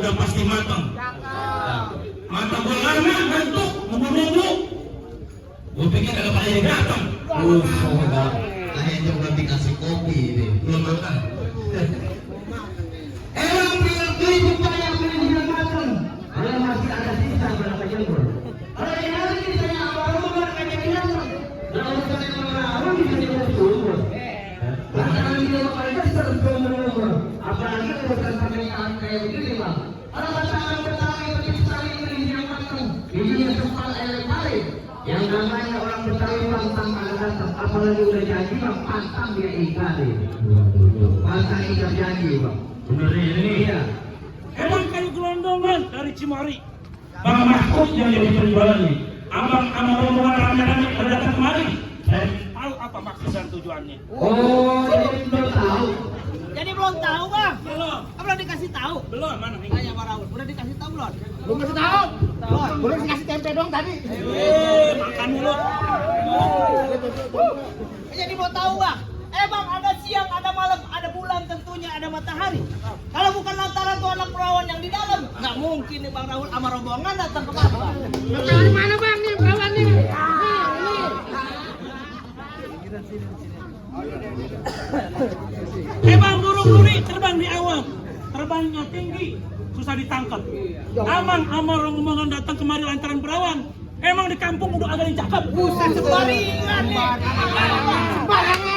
udah pasti matang. Mata gua lama bentuk nunggu. Gua pikir agak pada yang datang. Kayaknya udah dikasih kopi ini. Belum makan. Emang pria kehidupan yang sudah matang. Kalau masih ada sisa berapa jempol. Kalau yang hari ini saya awal-awal kayak binatang. Kalau saya awal bisa jadi sumber. Bahkan kita mereka sumber. Apalagi bukan pernyataan kayak begini bang. Kalau pasangan Betawi begitu sekali ini yang matang. Bijinya sempat air tarik. Yang namanya orang Betawi pantang ada datang. Apalagi udah janji bang, pantang dia ikari. Pantang ikat janji bang. Bener ini. Iya. Emang kayu gelondongan dari Cimari. Bang Mahfud yang jadi penjualan nih. Abang sama rombongan rame-rame pada datang kemari. Tahu apa maksud dan tujuannya? Oh, jadi belum tahu. Jadi belum tahu bang? Belum. Belum dikasih tahu? Belum, mana nih? Tanya Pak Raul, udah dikasih tahu belum? Belum kasih tahu. Belum dikasih tempe dong tadi. Makan dulu. Jadi mau tahu bang? Bang, ada siang, ada malam, ada bulan, tentunya ada matahari. Kalau bukan lantaran tuh anak perawan yang di dalam, nggak mungkin nih Bang Raul sama rombongan datang ke mana bang? Perawan mana bang nih perawan nih? Bang, burung duri terbang di awan. Terbangnya tinggi, susah ditangkap. Amang sama rombongan datang kemari lantaran perawan. Emang di kampung udah ada yang cakep. Buset, sembaringan nih. Sembarangan.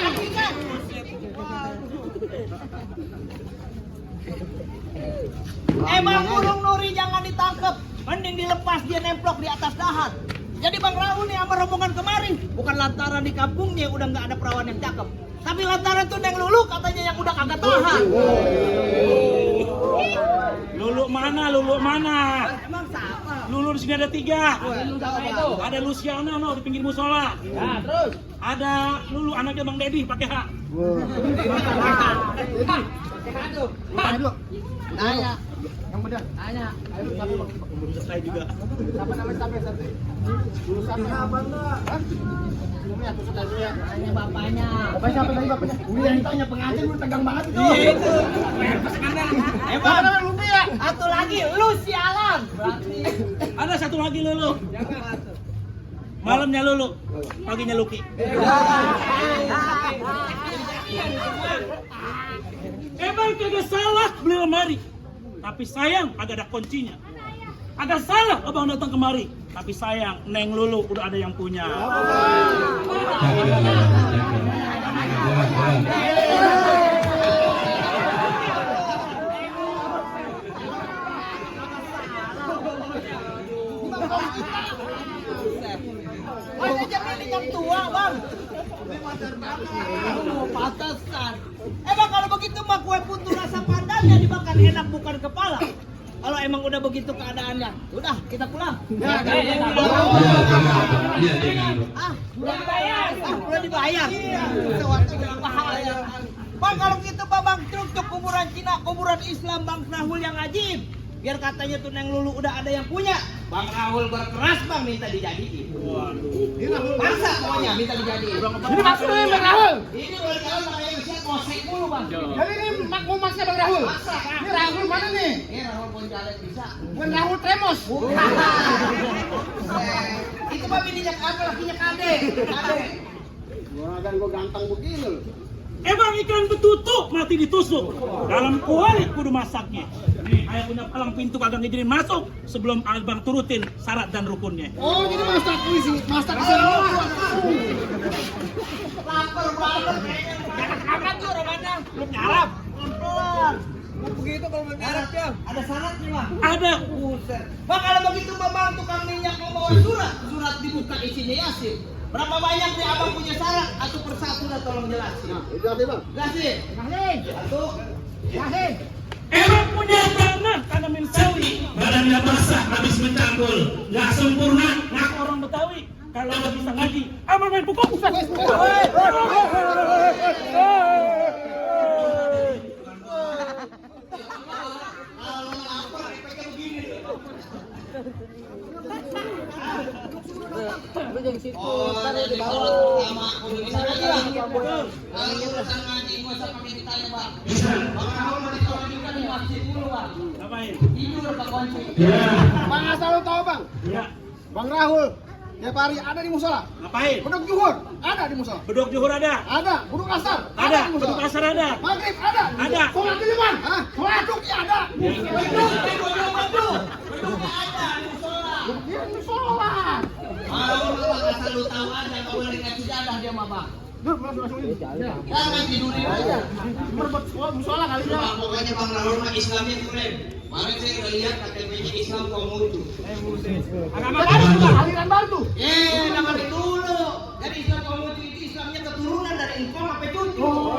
Bang, burung nuri jangan ditangkap. Mending dilepas, dia nemplok di atas dahan. Jadi Bang Raul nih sama rombongan kemarin bukan lantaran di kampungnya udah nggak ada perawan yang cakep, tapi lantaran tuh Neng Lulu katanya yang udah kagak tahan. Lulu mana? Emang siapa? Lulu di sini ada 3. Lulu siapa itu? Ada Luciana di pinggir musola. Ya, terus? Ada Lulu anaknya Bang Dedi pakai H. Aduh. Nanya. Yang benar. Nanya. Ayo sampai bang. Belum selesai juga. Siapa namanya sampai? Dulu sampai. Apa enggak? Hah? Ini aku suka dulu ya. Nanya bapaknya. Bapaknya siapa tadi bapaknya? Uli yang ditanya pengantin lu tegang banget itu. Itu. Bang, Lumi ya. Satu lagi, lu sialan. Berarti. Ada satu lagi Lulu. Malamnya Lulu, paginya Luki. Emang kagak salah beli lemari, tapi sayang agak ada kuncinya. Agak salah abang datang kemari, tapi sayang Neng Lulu udah ada yang punya. Ada jaminan yang tua bang. Pantesan. Bang, kalau begitu mah kue putu rasa pandannya dimakan enak bukan kepala. Kalau emang udah begitu keadaannya, udah kita pulang. Iya, Udah dibayar. Udah dibayar. Bahaya. Bang, kalau gitu bang truk kuburan Cina, kuburan Islam Bang Rahul yang ajib. Biar katanya tuh Neng Lulu udah ada yang punya. Bang Rahul berkeras bang minta dijadiin. Masa pokoknya minta dijadiin. Ini maksudnya Bang Rahul. Ini Bang Rahul makanya bisa kosek mulu bang. Jadi ini mau maksudnya Bang Rahul. Maksa kan? Ini Rahul mana nih? Ini Rahul Poncalet bisa. Bukan Rahul Tremos. Itu mah bininya apa lakinya kade. Gua ganteng begini loh. Emang ikan betutu mati ditusuk. Dalam kuali kudu masaknya. Nih, ayah punya palang pintu kagak ngizinin masuk sebelum abang turutin syarat dan rukunnya. Oh, jadi masak puisi, masak isi. Lapar kayaknya. Jangan tuh romannya. Belum nyarap. Pelan. Begitu kalau mau nyarap ya. Ada syaratnya bang. Ada. Buset. Bang, kalau begitu bang tukang minyak mau bawa surat dibuka isinya Yasin. Berapa banyak nih abang punya syarat? Atau persatu dah tolong jelasin. Jelasin bang. Jelasin. Satu. Jelasin. Emang punya tanamin sawi. Badannya basah habis mencangkul. Nggak sempurna. Ngaku orang Betawi. Kalau nggak bisa ngaji, abang main pukul. Lu jadi situ, taruh di bawah. Sama kudu bisa ngaji lah. Kalau urusan ngaji gua usah pakai ditanya, Bang. Bisa. Bang Rahul mau ditolongkan di masjid dulu, Bang. Ngapain? Tidur Pak Kunci. Ya. Bang asal lu tahu bang, Ya. Bang Rahul tiap hari ada di musola. Ngapain? Beduk zuhur ada di musola. Beduk zuhur ada. Ada, beduk asar Ada. di musola. Beduk asar ada. Maghrib ada. Ada. Sholat duluan, hah? Sholat Juki ada. Beduk di musola. Kalau lu asal lu tahu aja enggak boleh dikasih jadah dia mah, Bang. Dur, masuk ini. Jangan tidurin aja. Merebut musola kali ya. Nah, pokoknya Bang Rahul mah Islamnya keren. Kemarin saya udah lihat KTP-nya Islam Konghucu. Agama baru juga. Aliran baru tuh. Nama dulu. Jadi Islam Konghucu itu Islamnya keturunan dari engkong sampai cucu. Oh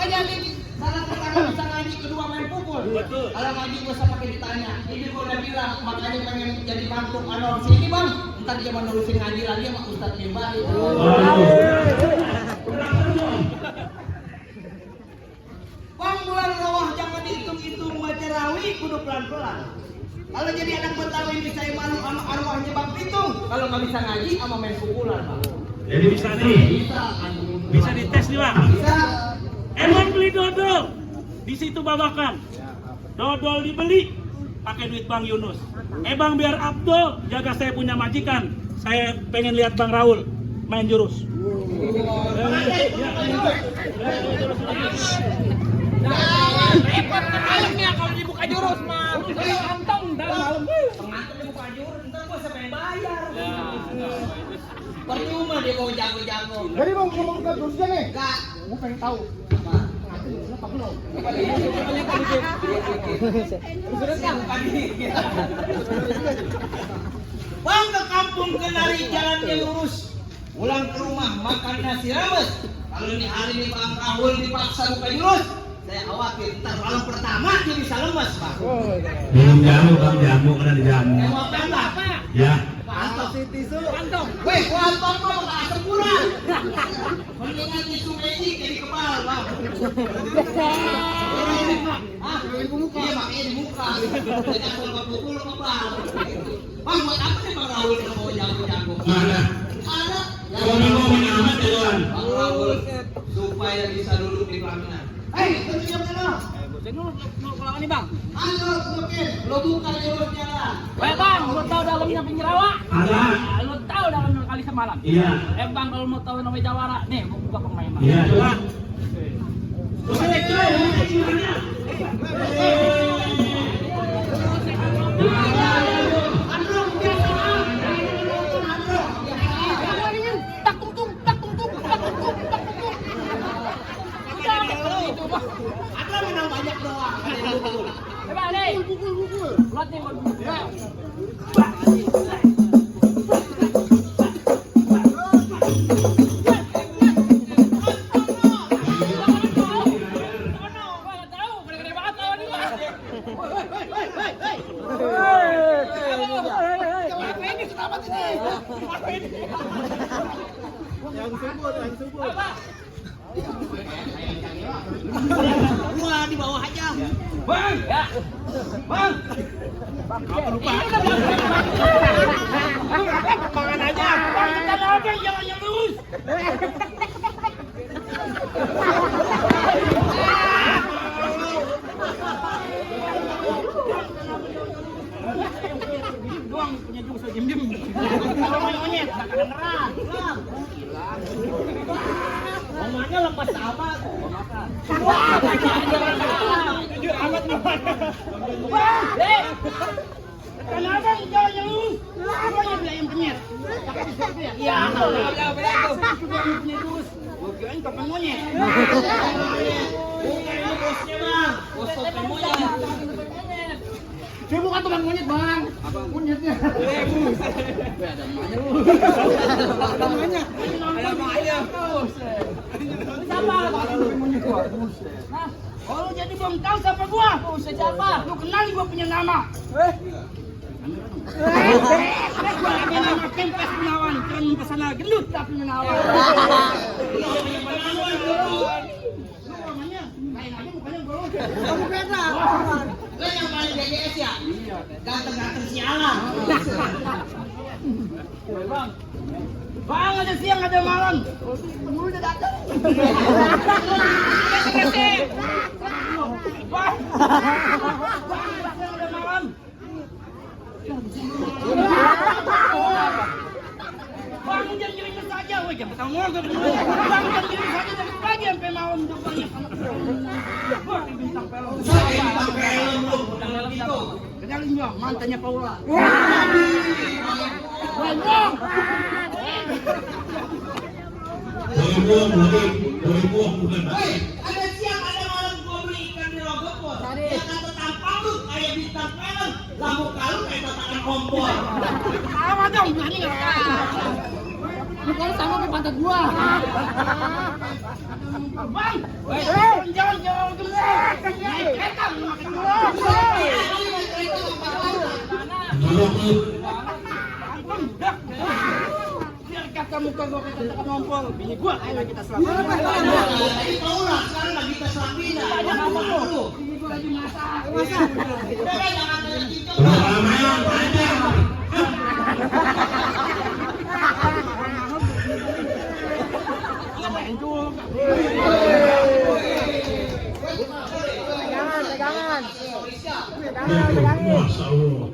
jadi salah pertama bisa ngaji, kedua main pukul. Betul. Kalau ngaji gak usah pakai ditanya. Ini gua udah bilang makanya pengen jadi mantuk anor sini bang. Ntar dia mau nerusin ngaji lagi sama Ustadz Mimbari. Bang bulan rawah jangan dihitung-hitung baca rawi kudu pelan-pelan. Kalau jadi anak Betawi ini saya malu sama arwahnya Bang Pitung. Kalau nggak bisa ngaji sama main pukulan bang. Jadi bisa nih. Bisa. Bisa dites nih, Bang. Bisa. Emang beli dodol. Di situ babakan. Dodol dibeli pakai duit Bang Yunus. Bang biar Abdul jaga saya punya majikan. Saya pengen lihat Bang Rahul main jurus. Repot malamnya kalau dibuka jurus mah. Kantong dalam malam. Pengantin dibuka jurus, ntar gua sampai bayar. Percuma dia mau jago-jago. Jadi mau ngomong ke jurusnya nih. Enggak. Gue pengen tahu. Kenapa belum? Bang ke kampung kenari jalannya lurus. Pulang ke rumah makan nasi rames. Kalau ini hari ini Bang Rahul dipaksa buka jurus, saya khawatir ntar malam pertama dia bisa lemas bang. Minum jamu, Bang, jamu karena di jamu. Mau apa? Ya. Pantong. Pantong. Weh, pantong mah nggak asam kurang. Mendingan tisu magic jadi kepala bang. Hah? Iya makanya di muka. Jadi asal pukul kepala. Bang buat apa nih Bang Rahul kalau mau jago-jago? Mana? Ada. Ngomong-ngomong amat ya, Tuan. Bang Rahul supaya bisa duduk di pelaminan. Hei, tunjukkan dulu. Saya dulu mau pulang nih bang. Ayo, tunjukin. Lo buka jalurnya lah. Weh bang, lu tahu dalamnya Penjerawa? Ada. Lu tahu dalamnya kali semalam? Iya. Bang kalau mau tahu namanya Jawara, nih gua buka pemain bang. Iya, coba. Ada menang banyak doang. Coba nih. Lot nih gua buka. Gua di bawah aja. Bang! Ya. Bang! Apa lupa? Makan aja. Bang, kita aja jangan yang lurus. Doang punya jurus jem-jem. Kalau main monyet enggak kedengeran. Ngomongnya lepas sama. Jujur amat namanya. Dek. Kenapa jangan yang lurus? Apa yang beli ayam penyet? Pakai di situ ya? Iya, Saya juga punya jurus. Gua kirain topeng monyet. Bukan ini bosnya bang. Bos topeng monyet. Saya bukan tukang monyet bang. Apa monyetnya? Ada makanya. Siapa? Nah, Oh, lu jadi belum tahu siapa gua? siapa? Lu kenal gua punya nama. Gua ada nama Kempes Gunawan, keren pesana gendut tapi menawan. Lu namanya lain aja mukanya golong. Kamu beda. Lo yang paling DGS ya? Ganteng-ganteng sialan. Bang, ada siang ada malam. Tunggu udah datang. Bang, siang ada malam. Bang, jangan gini saja, woi jangan tahu ngomong. Bang, jangan gini saja dari pagi sampai malam udah banyak. Bang, bintang film. Bintang film lu, udah gitu. Kenalin gua, mantannya Paula. Bang. Boleh buang bukan Pak. Ada siang ada malam gua beli ikan di Lombok bos. Dia kata tampang lu kayak bintang film, lampu kalu kayak tatakan kompor. Apa dong berani enggak? Bukan sama kayak pantat gua. Bang, jangan gemes. Kereta makin gua. Biar kata muka gua kayak tatakan kompor. Bini gua ayo kita selamat. Tadi Paula sekarang lagi tes lambina. Banyak apa lu? Bini gua lagi masak. Udah jangan cincong. Ramaian panjang. Ngapain juga? Pegangan. Masya Allah.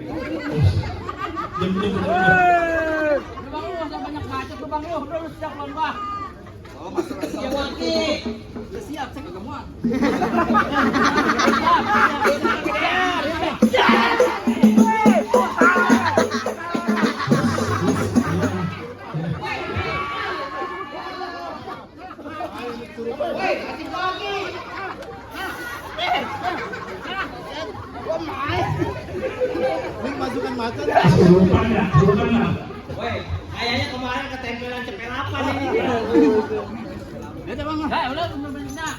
Bang lu usah banyak bacot lu bang lu. Udah lu siap lomba. Oh, masalah siap lagi. Udah siap, saya kagak muat. Masukan mata. Bukan lah. Woi, kayaknya kemarin ketempelan cepel apa nih? Udah bang. Udah bener-bener.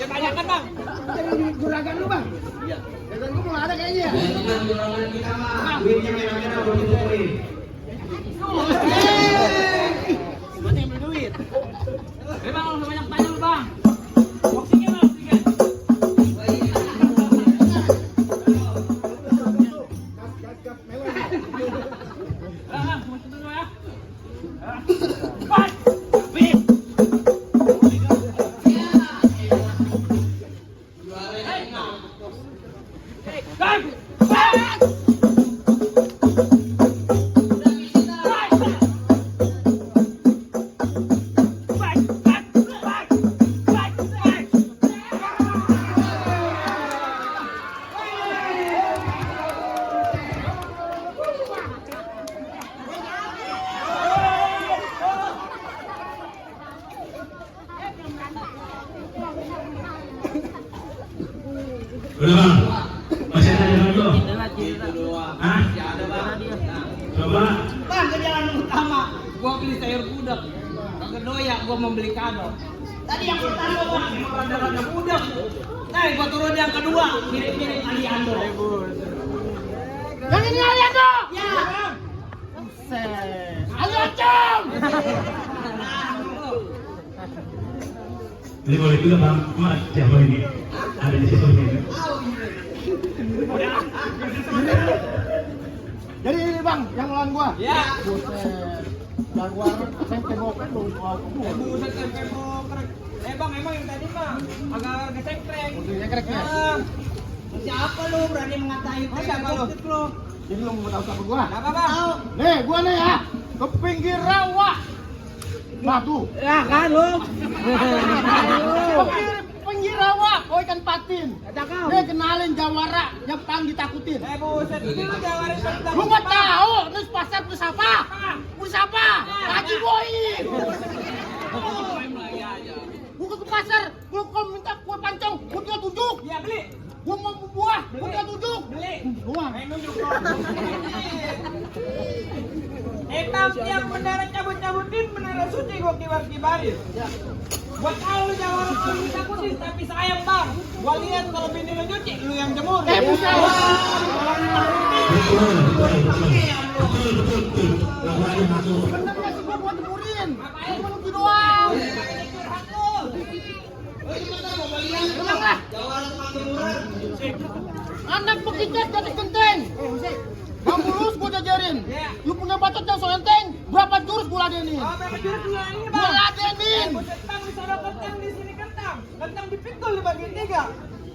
Kebanyakan bang. Jadi juragan lu bang. Iya. Juragan gua belum ada kayaknya. Dengan juragan kita mah, duitnya merah-merah udah dikumpulin. Buat yang beli duit. Bang, lu banyak tanya lu bang. Oksigen bang, oksigen. Gas melon. Bang, masuk dulu ya. Bang, wih. Bang, Udah bang. Masih ada jalan dulu. Hah? Coba. Bang, ke jalan utama, gua beli sayur gudeg. Ke Doya, gua mau beli kado. Tadi yang pertama bang, emang rada-rada gudeg. Nah, gua turun yang kedua, mirip-mirip Aliando. Yang ini Aliando. Ya, bang. Aliando. Ini boleh juga bang. Mas siapa ini? Ada di situ ini. Jadi ini bang, yang lawan gua. Ya. Buset. Dan gua tempe bokep lu. Buset tempe bokrek. Bang, emang yang tadi bang agak gesekrek. Udah kreknya. Siapa lu berani mengatai siapa lu? Jadi lu mau tahu siapa gua? Apa bang? Nih, gua nih ya. Ke pinggir rawa. Batu. Ya kan lu. Pinggir rawa, kau ikan patin. Nih kenalin Jawara yang paling ditakutin. Buset, itu lu jawarin tentang. Lu nggak tahu, terus pasar lu siapa? Lu siapa? Haji Boy. Gua ke pasar, gua kalau minta kue pancong, gua tinggal tujuk. Iya beli. Gua mau buah, gua udah tujuk. Beli. Doang. Nunjuk dong. Etam tiang menara cabut-cabutin, menara suci gua kibar-kibarin. Buat kalau lu jawara kalau lu takutin, tapi sayang bang. Gua lihat kalau bini lu nyuci, lu yang jemur. Buset. Benernya sih gua buat jemurin. Cuma nuki doang. Tenang lah. Anak begitu jadi genteng. Bang lurus gua jajarin. Lu punya bacot yang so enteng, berapa jurus gua ladenin? Oh, berapa jurus lu ini bang? Gua ladenin. Kentang di sana kentang, di sini kentang. Kentang dipikul dibagi 3.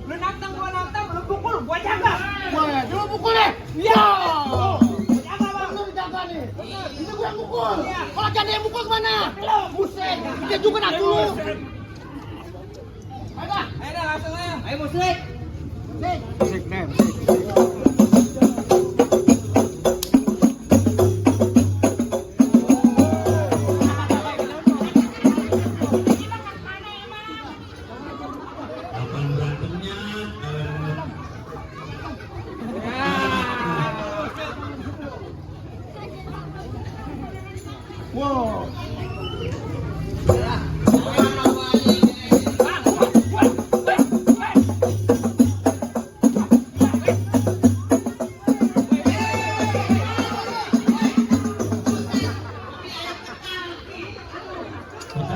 Lu nantang, gua nantang, lu pukul, gua jaga. Wah, lu pukul deh. Iya. Tuh. Jaga bang. Lu jaga nih. Ini gua yang mukul. Iya. Kalau jadi yang mukul kemana? Belum. Buset, dia juga nak dulu. Ayo dah. Ayo dah langsung aja. Ayo musik. Musik. Kapan berantemnya? Wow.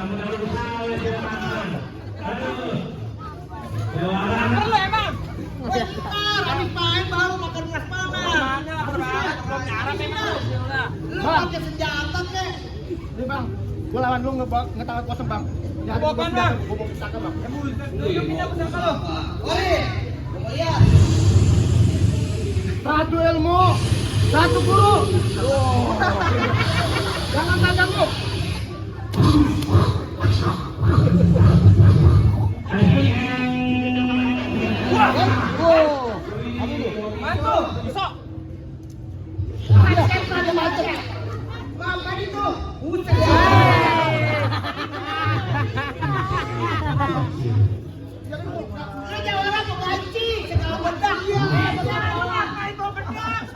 Mudah-mudahan usaha oleh teman-teman. Aduh. Jawara. Bener lu emang. Habis main baru makan beras panas. Mana berat, belum nyarap emang. Lu pakai senjata kek. Nih bang, gua lawan lu ngetawat kosong bang. Bobokan, Bang. Gua bawa pusaka bang. Tunjukin apa pusaka lu. Satu ilmu, satu guru. Jangan tajam lu. Mantu, besok.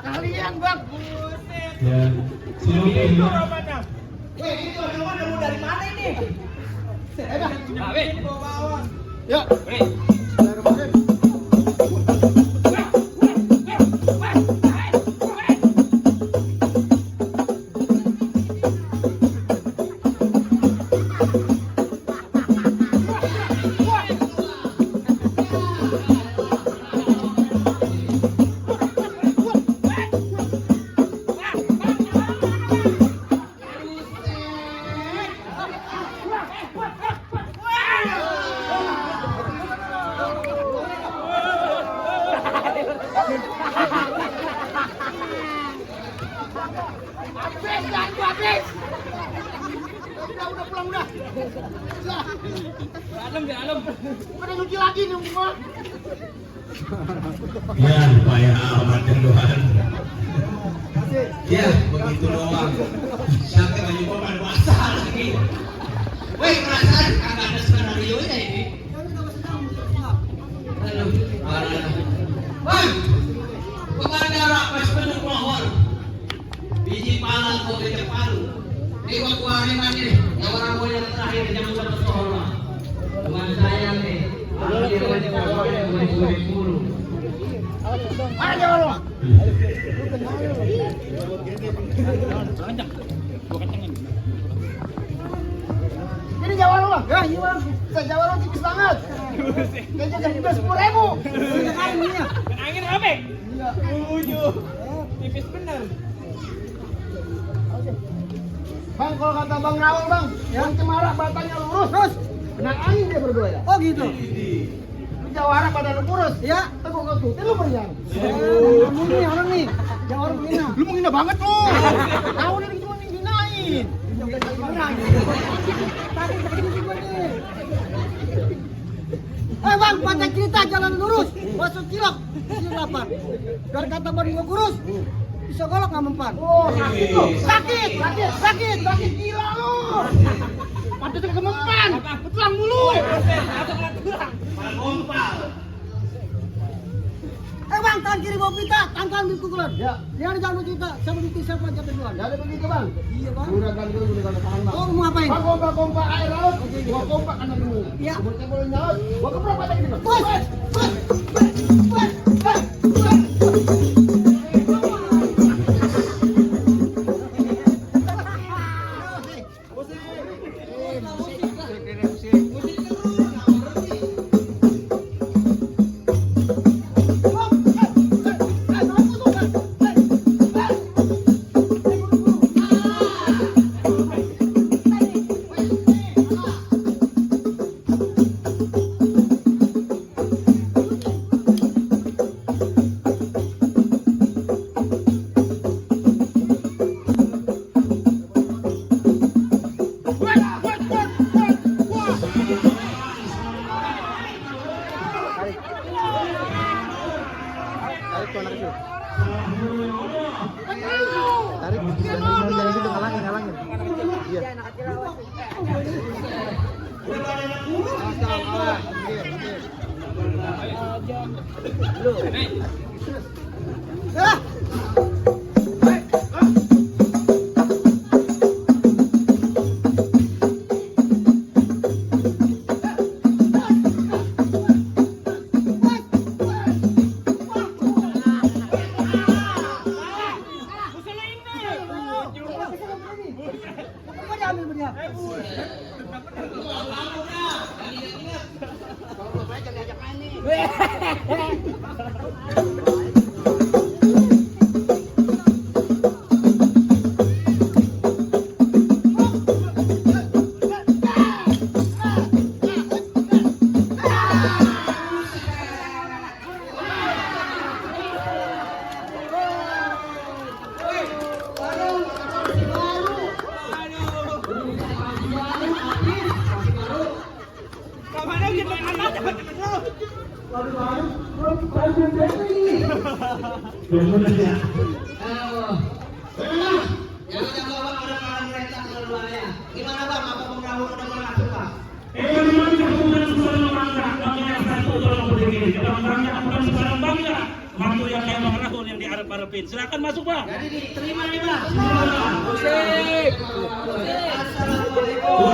Kalian bang. Ya. Silakan Itu ya. rupanya. Weh, itu rupanya lu dari mana ini? Nah, weh. Ya. Weh. Udah pulang udah. Dalam. Bukan nyuci lagi nih rumah. Ya, supaya amat Tuhan. Ya, begitu doang. Sampai lagi pemain basah lagi. Woi, perasaan kagak ada skenario nya ini. Aduh, parah. Woi, pengendara pas penuh pohon. Biji palang kau biji palu. Dewa kuari mandi, yang orang tua yang terakhir yang sudah bersohor. Dengan saya nih, akhir yang 2020. Mana Jawa lu? Ini Jawa lu bang? Ya iya bang. Jawa lu tipis banget. Kayaknya jadi 10.000. Angin apa? Iya. 7. Tipis bener. Bang, kalau kata Bang Rawal bang, yang cemara batanya lurus, terus kena angin dia berdua ya. Oh gitu. Lu jawara badan lu kurus, ya? Teguk tuh, lu meriang. Kamu nih orang nih, jawara menghina. Lu menghina banget lu. Tahu nih cuma menghinain. Bang, panjang cerita jalan lurus, masuk cilok, silapan. Biar kata badan gua kurus, bisa golok nggak mempan. Oh, sakit lu. Sakit, Gila lu. Patutnya kemempan, tulang mulu. Bang, tangan kiri bawa pita, tangan pukulan. Ya. Jangan jangan kita, siapa di siapa jatuh duluan. Jadi begitu bang. Iya bang. Udah ganti tangan bang. Oh mau ngapain? Bang kompak air laut. Gua kompak anak dulu. Iya. Cebol nyaut. Gua keprok patah gitu bang. Jangan bawa orang-orang mereka ke luarnya. Gimana bang? Apa pembangunan udah berlangsung bang? Waktu yang kayak Bang Rahul yang diarep-arepin. Silakan masuk Bang. Jadi diterima nih bang. Assalamualaikum.